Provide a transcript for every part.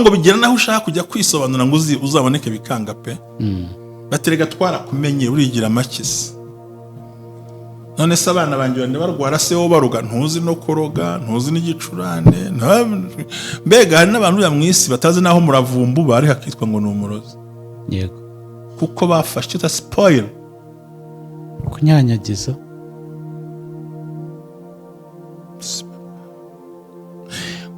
Ngo bigera naho ushaka kujya kwisobanura ngo uzaboneke, bikanga pe. Baterega twarakumenye, urigira makisi. None se abana banjye bane barwara, se wowe baroga? Ntuzi no kuroga, ntuzi n'igicurane. Mbega hari n'abantu buriya mu isi batazi n'aho umuravumba uba, ariko akitwa ngo ni umurozi. Kuko bafashe icyo spoil. Kunyanyagiza.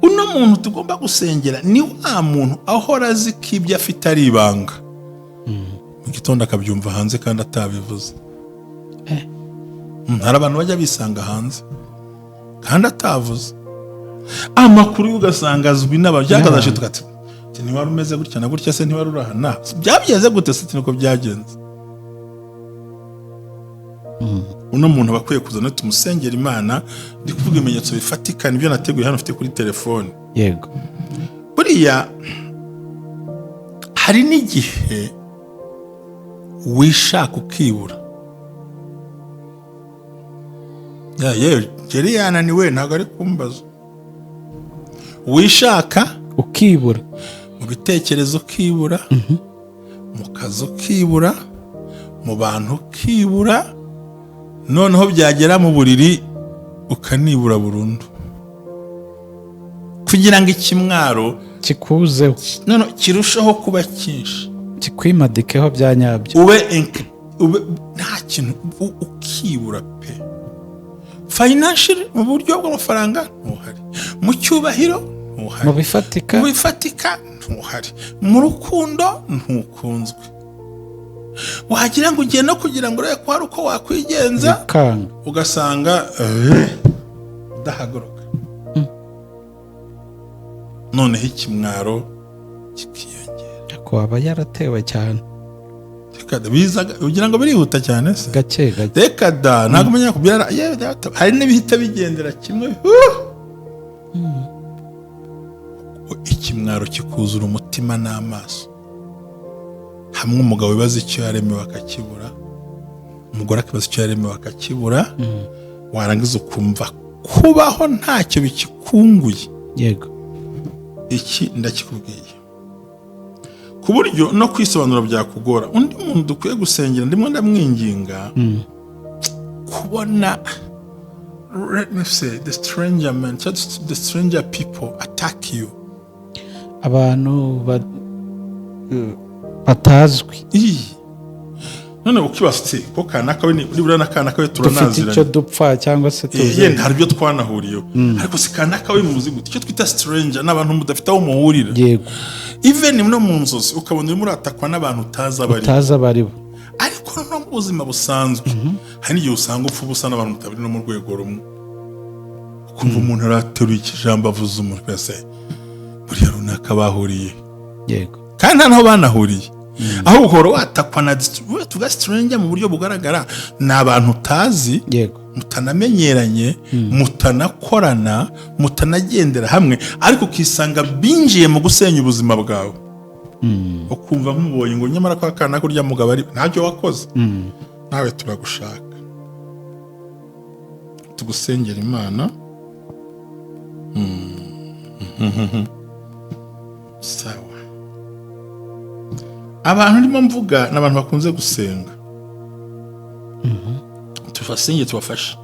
Uno muntu tugomba gusengera ni wa muntu ahora azi ko ibyo afite ari ibanga, mu gitondo akabyumva hanze kandi atabivuze. Hari abantu bajya bisanga hanze kandi atavuze amakuru ye, ugasanga azwi n'abantu byakazashe ati ati ntiwari umeze gutya na gutya se? Ntiwari uraha na byagenze gute se? Ati niko byagenze. Uno muntu aba akwiye kuzana tumusengera Imana. Ndi kuvuga ibimenyetso bifatika, nibyo nateguye hano mfite kuri telefone. Buriya hari n'igihe wishaka ukibura. Yewe Jerry yananiwe, ntabwo ari kumbaza. Wishaka ukibura. Mu bitekerezo ukibura, mu kazi ukibura, mu bantu ukibura, noneho byagera mu buriri ukanibura burundu kugira ngo ikimwaro kikuzeho, noneho kirusheho kuba cyinshi, kikwimadikeho bya nyabyo. Ube nta kintu, ukibura pe. Financial, mu buryo bw'amafaranga ntuhari, mu cyubahiro ntuhari, mu bifatika, mu bifatika ntuhari, mu rukundo ntukunzwe. Wagira ngo ugiye no kugira ngo urebe ko hari uko wakwigenza, bikanga. Ugasanga udahaguruka, noneho ikimwaro kikiyongera. Ariko waba yaratewe cyane. Reka da, biza ugira ngo birihuta cyane se? Gake gake. Reka da, ntabwo umenya kubyara. Yewe data, hari n'ibihita bigendera kimwe. Ikimwaro kikuzura umutima n'amaso, hamwe umugabo wibaza icyo yaremewe akakibura, umugore akibaza icyo yaremewe akakibura, warangiza ukumva kubaho ntacyo bikikunguye. Iki ndakikubwiye ku buryo no kwisobanura byakugora. Undi muntu dukwiye gusengera, ndimo ndamwinginga kubona, let me say, the stranger man, just the stranger people attack you. Abantu batazwi. Ii. None ukibaza uti ko kanaka we nibura na kanaka we dufite icyo turanaziranye, dupfa cyangwa se tuzi. Yenda hari ibyo twanahuriyeho, ariko si kanaka we muzi gute? Icyo twita stranger ni abantu mudafite aho muhurira. Even no mu nzozi ukabona urimo uratakwa n'abantu utazi abo ari bo. Utazi abo ari bo. Ariko no mu buzima busanzwe hari n'igihe usanga upfa ubusa n'abantu mutabiri no mu rwego rumwe, ukumva umuntu arateruye ikijambo, avuze umuntu wese buriya runaka bahuriye, kandi nta naho banahuriye. Ahubwo uhora watakwa na tuvuga stranger mu buryo bugaragara ni abantu utazi, mutanamenyeranye, mutanakorana, mutanagendera hamwe, ariko ukisanga binjiye mu gusenya ubuzima bwawe, ukumva nk'umubonye ngo nyamara kwa kana kurya mugabo ari ntacyo wakoze. Nawe turagushaka tugusengera Imana. Sawa, abantu ndimo mvuga ni abantu bakunze gusenga, tubasenge, tubafashe.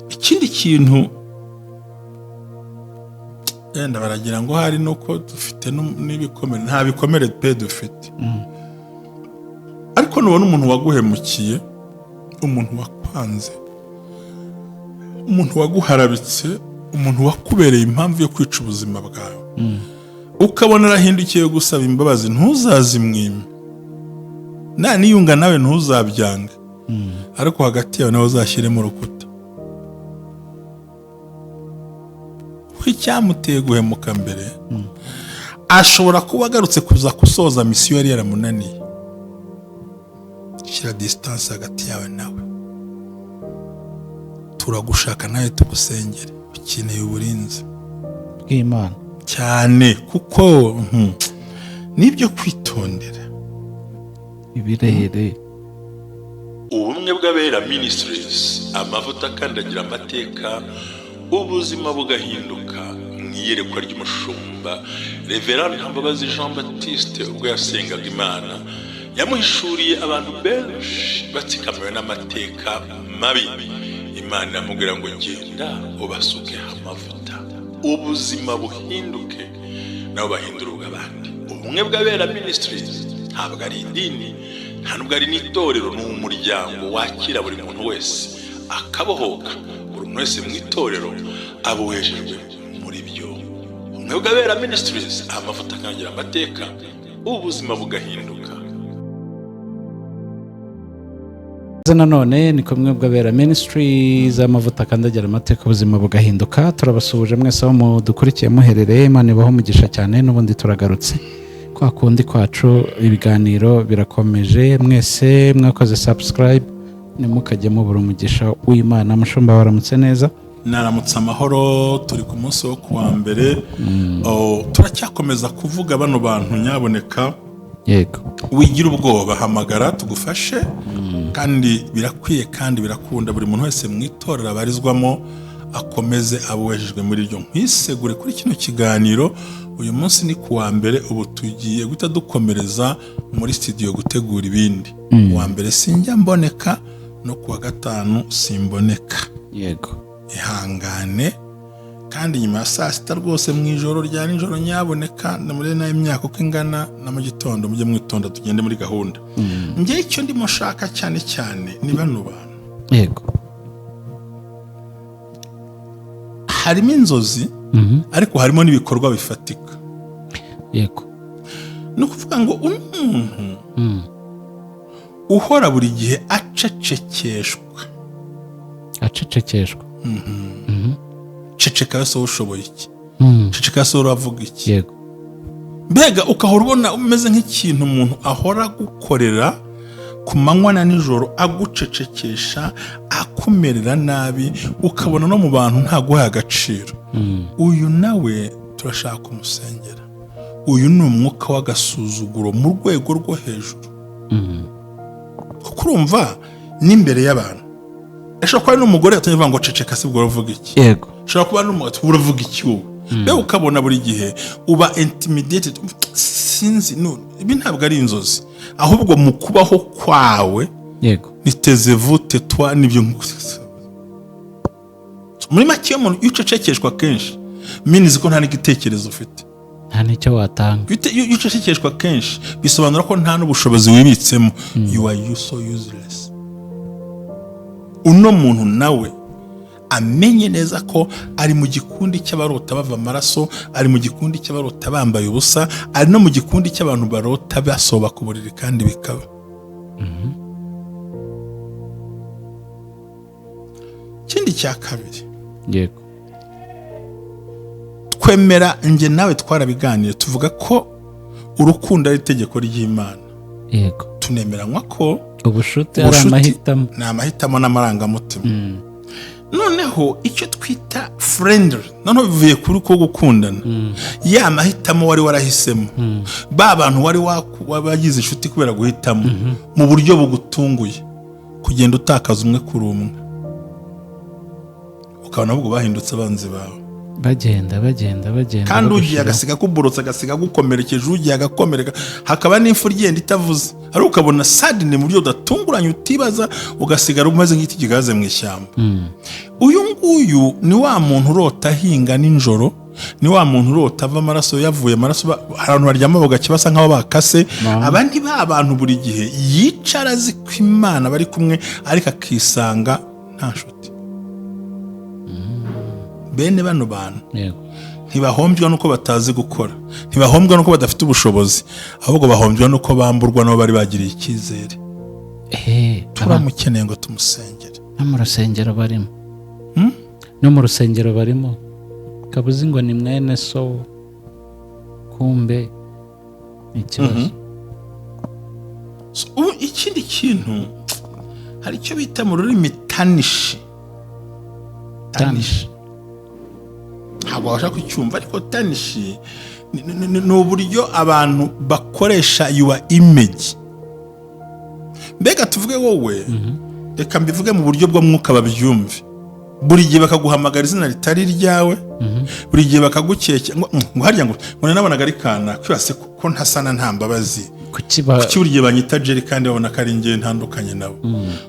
Ikindi kintu yenda baragira ngo hari nuko dufite n'ibikomere. Nta bikomere pe dufite, ariko nubona umuntu waguhemukiye, umuntu wakwanze, umuntu waguharabitse, umuntu wakubereye impamvu yo kwica ubuzima bwawe, ukabona arahindukiye gusaba imbabazi, ntuzazimwime. Niyunga nawe ntuzabyange, ariko hagati yawe nawe uzashyiremo urukuta, kuko icyamuteye guhemuka mbere ashobora kuba agarutse kuza gusoza misiyo yari yaramunaniye. Shyira distance hagati yawe nawe. Turagushaka nawe tugusengere, ukeneye uburinzi bw'Imana. Cyane, kuko nibyo kwitondera. Ibirere. Ubumwe bw'Abera Ministries, amavuta akandagira amateka, ubuzima bugahinduka mu Iyerekwa ry'umushumba Reverend Ntambabazi Jean Baptiste, ubwo yasengaga Imana, yamuhishuriye abantu benshi batsikamiwe n'amateka mabi. Imana iramubwira ngo: "Genda ubasukeho amavuta, ubuzima buhinduke, nabo bahindura ubw'abandi." Ubumwe bw'Abera Ministries ntabwo ari idini, nta nubwo ari n'itorero. Ni umuryango wakira buri muntu wese akabohoka, buri muntu wese mu itorero abohejejwe muri byo. Ubumwe bw'Abera Ministries, amavuta akangira amateka, ubuzima bugahinduka. Nanone ni kumwe bw'Abera Ministries, amavuta akandagira amateka, ubuzima bugahinduka. Turabasuhuje mwese aho mudukurikiye muherereye. Imana ibaho umugisha cyane. N'ubundi turagarutse kwa kundi kwacu, ibiganiro birakomeje. Mwese mwakoze subscribe, ntimukajye mubura umugisha w'Imana. Mushumba, waramutse neza? Naramutse amahoro. Turi ku munsi wo kuwa mbere. Oh, turacyakomeza kuvuga bano bantu. Nyaboneka, wigira ubwoba, hamagara tugufashe. Kandi birakwiye kandi birakunda, buri muntu wese mu itorero abarizwamo akomeze abowejejwe muri iryo. Nkwisegure kuri kino kiganiro, uyu munsi ni ku wa mbere. Ubu tugiye guhita dukomereza muri studio gutegura ibindi. Uwa mbere sinjya mboneka, no ku wa gatanu simboneka. Ihangane. Kandi nyuma ya saa sita rwose, mu ijoro rya nijoro, nyaboneka muri n'imyaka uko ingana na mu gitondo, mujye mwitonda, tugende muri gahunda. Njye icyo ndimo nshaka cyane cyane ni bano bantu. Harimo inzozi, ariko harimo n'ibikorwa bifatika. Ni ukuvuga ngo uno muntu uhora buri gihe acecekeshwa. Acecekeshwa. Ceceka se, ushoboye iki? Ceceka se, uravuga iki? Mbega ukahora ubona umeze nk'ikintu umuntu ahora agukorera ku manywa na nijoro, agucecekesha, akumerera nabi, ukabona no mu bantu ntaguhaye agaciro. Uyu nawe turashaka kumusengera. Uyu ni umwuka w'agasuzuguro mu rwego rwo hejuru, kuko urumva n'imbere y'abantu ashobora kuba ari n'umugore atangira ngo: "Ceceka se, ubwo uravuga iki?" Ushobora kuba n'umugabo: "Uravuga iki wowe?" Mbega ukabona buri gihe uba intimidated. Sinzi, no, ibi ntabwo ari inzozi, ahubwo mu kubaho kwawe ni taisez-vous, tais-toi, nibyo. Muri make, iyo umuntu, iyo ucecekeshwa kenshi, means ko nta n'igitekerezo ufite. Nta n'icyo watanga. Iyo ucecekeshwa kenshi, bisobanura ko nta n'ubushobozi wibitsemo. You are you so useless. Uno muntu nawe amenye neza ko ari mu gikundi cy'abarota bava amaraso, ari mu gikundi cy'abarota bambaye ubusa, ari no mu gikundi cy'abantu barota basoba ku buriri kandi bikaba. Ikindi cya kabiri, twemera, njye nawe twarabiganiye, tuvuga ko urukundo ari itegeko ry'Imana. Tunemeranywa ko ubushuti ari ubushuti amahitamo. Ni amahitamo n'amarangamutima. Noneho icyo twita friendly, noneho bivuye kuri ko gukundana, ya mahitamo wari warahisemo, ba bantu wari wabagize inshuti kubera guhitamo, mu buryo bugutunguye kugenda utakaza umwe kuri umwe, ukabona ahubwo bahindutse abanzi bawe. Bagenda, bagenda, bagenda, Kandi ugiye bagushiraho. agasiga akuborotse, agasiga agukomerekeje, ugiye agakomereka, hakaba n'ifu igenda itavuze, ariko ukabona suddenly, mu buryo budatunguranye utibaza, ugasigara umeze nk'igiti gigaze mu ishyamba. Uyu nguyu ni wa muntu urota ahinga nijoro, ni wa muntu urota ava amaraso, yavuye amaraso. Hari abantu baryama bugacya basa nk'aho bakase. Aba ni ba bantu buri gihe yicara azi ko Imana bari kumwe, ariko akisanga nta nshuti. Bene bano bantu ntibahombywa nuko batazi gukora, ntibahombwa nuko badafite ubushobozi, ahubwo bahombywa nuko bamburwa n'abo bari bagiriye icyizere. Turamukeneye ngo tumusengere. No mu rusengero barimo. No mu rusengero barimo, ukaba uzi ngo ni mwene so, kumbe ni ikibazo. So, ubu ikindi kintu, hari icyo bita mu rurimi tarnish. Tarnish ntabwo wabasha kucyumva, ariko tarnish ni uburyo abantu bakoresha your image. Mbega tuvuge wowe, reka mbivuge mu buryo bw'umwuka babyumve. Buri gihe bakaguhamagara izina ritari iryawe, buri gihe bakagukekera ngo harya ngo nabonaga ari kana kwibase ko ntasana nta mbabazi. Kuki ba Kuki buri gihe banyita Jerry kandi babona ko ari njye ntandukanye nabo?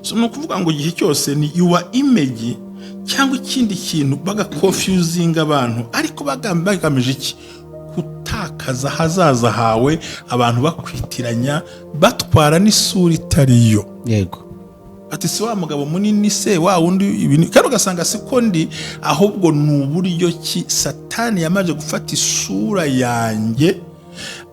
So ni ukuvuga ngo igihe cyose ni your image cyangwa ikindi kintu, bagaconfusinga abantu, ariko bagamije iki? Gutakaza ahazaza hawe, abantu bakwitiranya, batwara n'isura itari yo. Ati: "Si wa mugabo munini se, wa wundi?" Ibintu kandi ugasanga siko ndi, ahubwo ni uburyo ki Satani yamaze gufata isura yanjye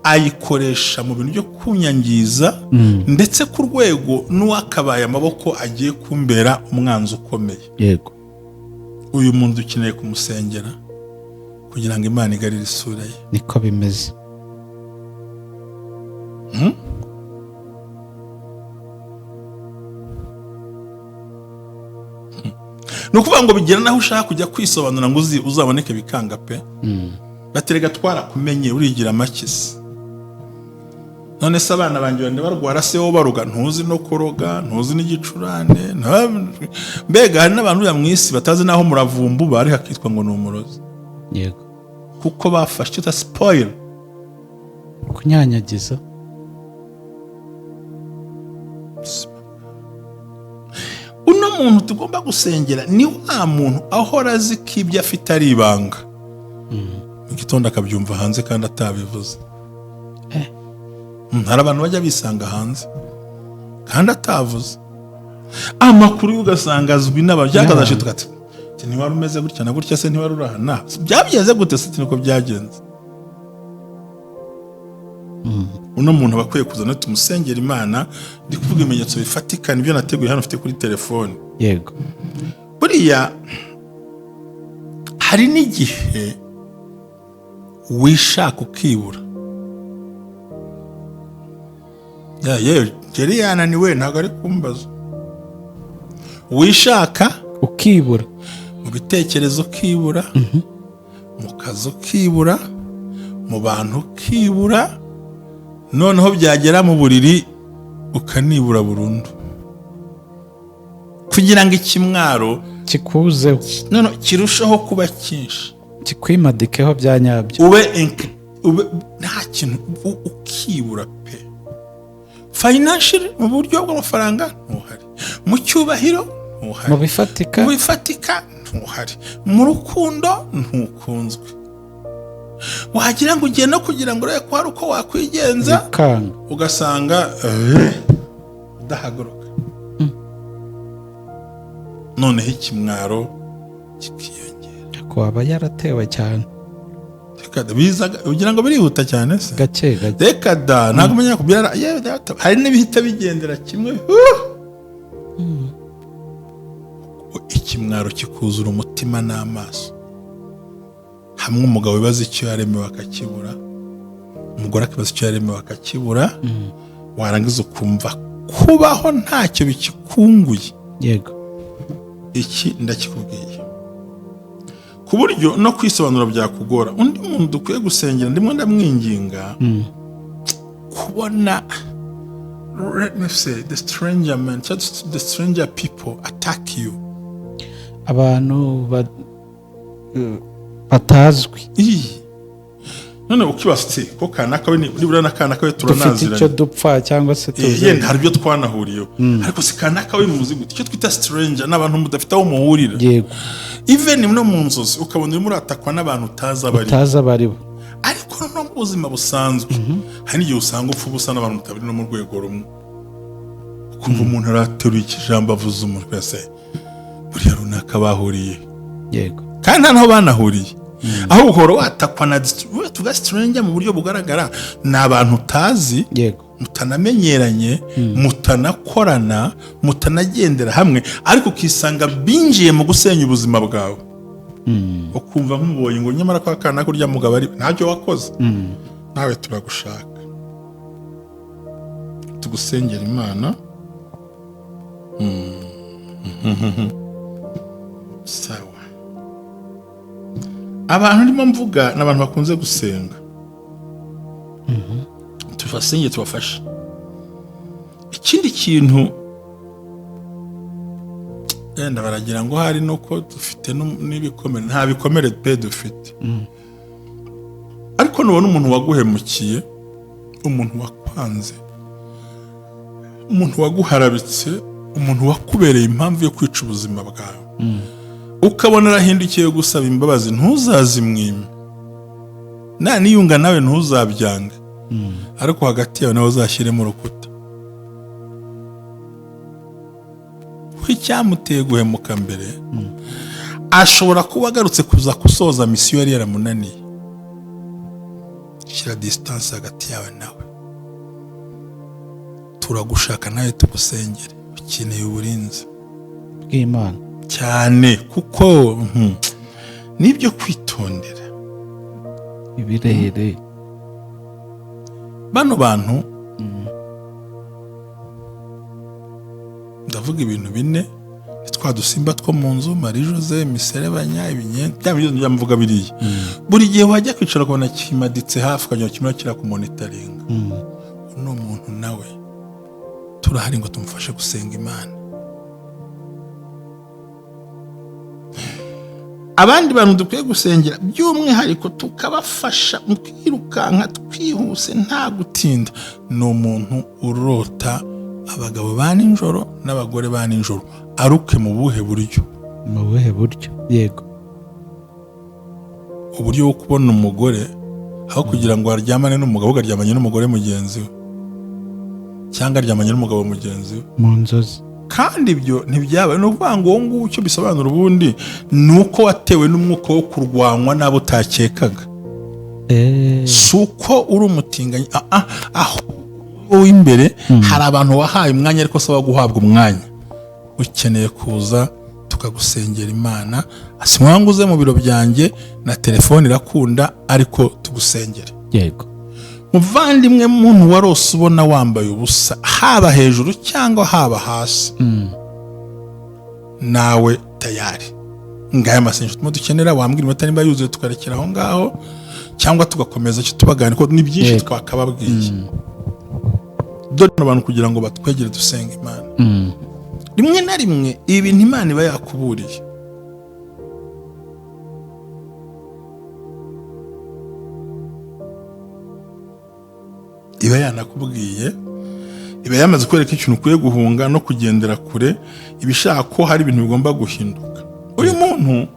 ayikoresha mu bintu byo kunyangiza, ndetse ku rwego n'uwakabaye amaboko agiye kumbera umwanzi ukomeye. Uyu muntu dukeneye kumusengera kugira ngo Imana igarire isura ye. Niko bimeze. Ni ukuvuga ngo bigera naho ushaka kujya kwisobanura ngo uzaboneke, bikanga pe. Baterega twarakumenye, urigira makisi. None se abana banjye bane barwara se, wowe baroga? Ntuzi no kuroga, ntuzi n'igicurane. Mbega hari n'abantu buriya mu isi batazi n'aho umuravumba uba, ariko akitwa ngo ni umurozi. Kuko bafashe icyo spoil. Kunyanyagiza. Uno muntu tugomba gusengera ni wa muntu ahora azi ko ibyo afite ari ibanga, mu gitondo akabyumva hanze kandi atabivuze. Hari abantu bajya bisanga hanze kandi atavuze amakuru ye, ugasanga azwi n'abantu byakazashe tukati ati: "Ntiwari umeze gutya na gutya se? Ntiwari uri aha na byagenze gute se?" Ati: "Niko byagenze." Uno muntu aba akwiye kuzana tumusengera Imana. Ndi kuvuga ibimenyetso bifatika, nibyo nateguye hano mfite kuri telefone. Buriya hari n'igihe wishaka ukibura. Ya, yewe Jerry yananiwe, ntabwo ari kumbaza. Wishaka ukibura. Mu bitekerezo ukibura, mu kazi ukibura, mu bantu ukibura, noneho byagera mu buriri ukanibura burundu, kugira ngo ikimwaro kikuzeho, noneho kirushaho kuba cyinshi, kikwimadikeho bya nyabyo. Ube nta kintu, ukibura pe. Financial, mu buryo bw'amafaranga ntuhari, mu cyubahiro ntuhari, mu bifatika, mu bifatika ntuhari, mu rukundo ntukunzwe. Wagira ngo ugiye no kugira ngo urebe ko hari uko wakwigenza, bikanga. Ugasanga udahaguruka, noneho ikimwaro kikiyongera. Ko aba yaratewe cyane. Reka da, bizaga ugira ngo birihuta cyane se? Gake gake. Reka da, ntabwo umenya kubyara. Yewe data, hari n'ibihita bigendera kimwe. Ikimwaro kikuzura umutima n'amaso, hamwe umugabo wibaza icyo yaremewe akakibura, umugore akibaza icyo yaremewe akakibura, warangiza ukumva kubaho ntacyo bikikunguye. Iki ndakikubwiye ku buryo no kwisobanura byakugora. Undi muntu dukwiye gusengera, ndimo ndamwinginga kubona, let me say, the stranger man, just the stranger people attack you. Abantu batazwi. Iyi none ukibaza uti ko kanaka we nibura na kanaka we dufite icyo turanaziranye, dupfa cyangwa se tuzi. Yenda hari ibyo twanahuriyeho, ariko si kanaka we muzi gute? Icyo twita stranger ni abantu mudafite aho muhurira. Even no mu nzozi ukabona urimo uratakwa n'abantu utazi abari utazi abari bo. Ariko no mu buzima busanzwe hari n'igihe usanga upfa ubusa n'abantu mutabiri no mu rwego rumwe, ukumva umuntu arateruye ikijambo avuze umuntu wese buriya runaka bahuriye, kandi nta naho banahuriye, ahubwo uhora watakwa na tuvuga stranger mu buryo bugaragara ni abantu utazi, mutanamenyeranye, mutanakorana, mutanagendera hamwe, ariko ukisanga binjiye mu gusenya ubuzima bwawe, ukumva nk'umubonye ngo nyamara kwa kana kurya mugabo ari ntacyo wakoze. Nawe turagushaka tugusengera Imana. Sawa, abantu ndimo mvuga ni abantu bakunze gusenga, tubasenge tubafashe. Ikindi kintu Yenda baragira ngo hari nuko dufite n'ibikomere. Nta bikomere pe dufite, ariko nubona umuntu waguhemukiye, umuntu wakwanze, umuntu waguharabitse, umuntu wakubereye impamvu yo kwica ubuzima bwawe, ukabona arahindukiye gusaba imbabazi, ntuzazimwime. Niyunga nawe ntuzabyange, ariko hagati yawe nawe uzashyiremo urukuta, kuko icyamuteye guhemuka mbere, ashobora kuba agarutse kuza gusoza mission yari yaramunaniye. Shyira distance hagati yawe nawe. Turagushaka nawe tugusengere, ukeneye uburinzi bw'Imana cyane, kuko nibyo kwitondera. Ibirere. Bano bantu, ndavuga ibintu bine, ni twa dusimba two mu nzu, Marie Jose, imiserebanya, ibinyenzi, bya bintu byose mvuga biriya. Buri gihe wajya kwicara ukabona kimaditse hafi, ukagira ngo kimwe kirakumonitoringa. Uno muntu nawe turahari ngo tumufashe gusenga Imana. Abandi bantu dukwiye gusengera by'umwihariko, tukabafasha mu kwirukanka twihuse nta gutinda, ni umuntu urota abagabo ba nijoro n'abagore ba nijoro. Aruke mu buhe buryo? Mu buhe buryo? Yego. Uburyo bwo kubona umugore, aho kugira ngo aryamane n'umugabo, aryamanye n'umugore mugenzi we, cyangwa aryamanye n'umugabo mugenzi we mu nzozi. Kandi ibyo ntibyabaye. Ni ukuvuga ngo uwo nguwo, icyo bisobanura ubundi ni uko watewe n'umwuka wo kurwanywa n'abo utakekaga. Si uko uri umutinganyi, aho w'imbere hari abantu wahaye umwanya ariko saba guhabwa umwanya. Ukeneye kuza tukagusengera Imana. Si ngombwa uze mu biro byanjye, na telefone irakunda, ariko tugusengere. Muvandimwe, muntu warose ubona wambaye ubusa, haba hejuru cyangwa haba hasi, nawe tayari. Ngaya amasengesho turimo dukenera. Wambwira iminota nimba yuzuye tukarekera aho ngaho, cyangwa tugakomeza icyo tubaganira, kuko ni byinshi twakababwiye. Dore abantu kugira ngo batwegere dusenga Imana. Rimwe na rimwe ibi bintu Imana iba yakuburiye. Iba yanakubwiye, iba yamaze kwereka ikintu ukwiye guhunga no kugendera kure, iba ishaka ko hari ibintu bigomba guhinduka. Uyu muntu,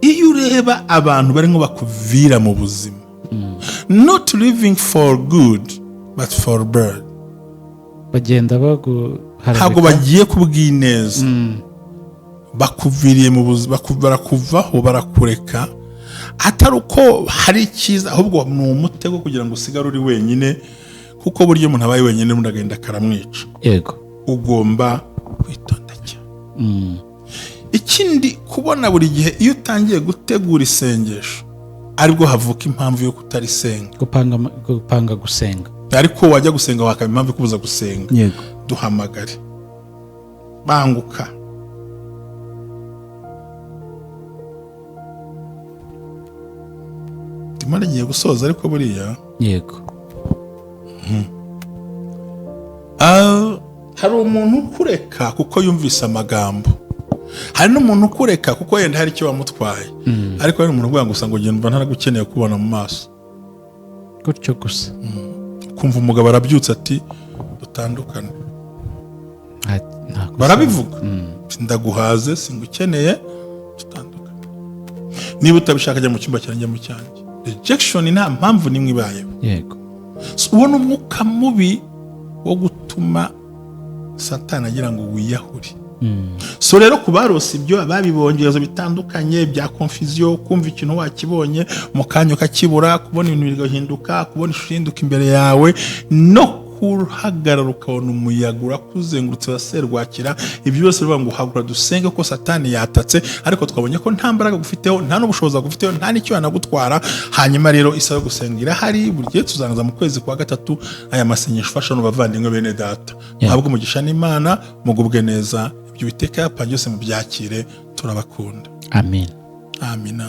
iyo ureba abantu barimo bakuvira mu buzima, not living for good but for bad, bagenda baguharabika. Ntabwo bagiye kubwineza, bakuviriye mu buzima, barakuvaho, barakureka, atari uko hari icyiza, ahubwo ni umutego kugira ngo usigare uri wenyine, kuko buryo umuntu abaye wenyine undi agenda akaramwica. Ugomba kwitonda cyane. Ikindi, kubona buri gihe iyo utangiye gutegura isengesho aribwo havuka impamvu yo kutarisenga. Gupanga gusenga. Ariko wajya gusenga wakaba impamvu ikubuza gusenga. Duhamagare, banguka. Ndimo ndagiye gusoza, ariko buriya hari umuntu ukureka kuko yumvise amagambo, hari n'umuntu ukureka kuko yenda hari icyo wamutwaye, ariko hari umuntu uvuga gusa ngo genda, ntaragukeneye kubona mu maso. Gutyo gusa. Kumva umugabo arabyutse ati: "Dutandukane." Nta gusa. Barabivuga: "Ndaguhaze, singukeneye, dutandukane. Niba utabishaka jya mu cyumba cyanjye, mu cyanjye." Rejection nta mpamvu n'imwe ibayeho. So, uwo ni umwuka mubi wo gutuma Satani agira ngo wiyahure. So rero, ku barose ibyo, ababibonye, ibibazo bitandukanye bya confusion, kumva ikintu wakibonye mu kanya ukakibura, kubona ibintu bigahinduka, kubona ishusho ihinduka imbere yawe, no kuhagarara ukabona umuyaga urakuzengurutse wa serwakira, ibyo byose bivuga ngo hagura dusenge ko Satani yatatse. Ariko twabonye ko nta mbaraga gufiteho, nta n'ubushobozi agufiteho, nta n'icyo yanagutwara. Hanyuma rero isaha yo gusenga irahari. Buri gihe tuzangaza mu kwezi kwa gatatu aya masengesho ufasha n'abavandimwe bene data. Muhabwe umugisha n'Imana, mugubwe neza, ibyo Uwiteka yapanze byose mubyakire. Turabakunda. Amen. Amina.